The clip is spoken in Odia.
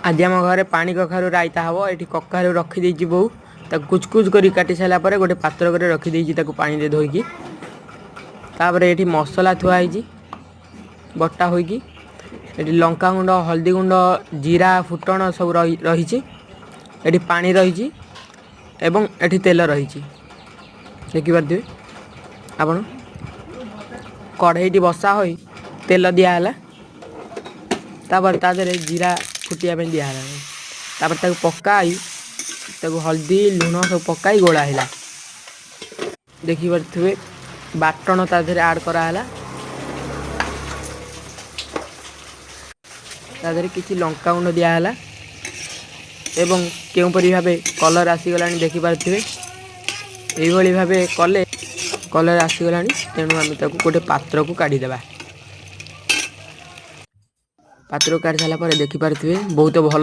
ଆଜି ଆମ ଘରେ ପାଣି କଖାରୁ ରାଇତା ହେବ। ଏଠି କଖାରୁ ରଖିଦେଇଛି ବୋଉ। ତାକୁ କୁଚକୁଚ କରି କାଟି ସାରିଲା ପରେ ଗୋଟେ ପାତ୍ର କରି ରଖିଦେଇଛି ତାକୁ ପାଣିରେ ଧୋଇକି। ତାପରେ ଏଠି ମସଲା ଥୁଆ ହେଇଛି ବଟା ହୋଇକି। ଏଠି ଲଙ୍କାଗୁଣ୍ଡ, ହଳଦୀ ଗୁଣ୍ଡ, ଜିରା, ଫୁଟଣ ସବୁ ରହିଛି। ଏଠି ପାଣି ରହିଛି ଏବଂ ଏଠି ତେଲ ରହିଛି, ଦେଖିପାରୁଥିବେ ଆପଣ। କଢ଼େଇଟି ବସା ହୋଇ ତେଲ ଦିଆହେଲା। ତାପରେ ତା ଦେହରେ ଜିରା ଫୁଟିବା ପାଇଁ ଦିଆହେଲା। ତାପରେ ତାକୁ ପକାଇ, ତାକୁ ହଳଦୀ, ଲୁଣ ସବୁ ପକାଇ ଗୋଳା ହେଲା। ଦେଖିପାରୁଥିବେ, ବାଟଣ ତା ଦେହରେ ଆଡ଼୍ କରାହେଲା। ତା ଦେହରେ କିଛି ଲଙ୍କାଗୁଣ୍ଡ ଦିଆହେଲା ଏବଂ କେଉଁପରି ଭାବେ କଲର୍ ଆସିଗଲାଣି ଦେଖିପାରୁଥିବେ। ଏଇଭଳି ଭାବେ କଲେ କଲର୍ ଆସିଗଲାଣି, ତେଣୁ ଆମେ ତାକୁ ଗୋଟେ ପାତ୍ରକୁ କାଢ଼ିଦେବା। ପାତ୍ରକୁ କାଢ଼ି ସାରିଲା ପରେ ଦେଖିପାରୁଥିବେ, ବହୁତ ଭଲ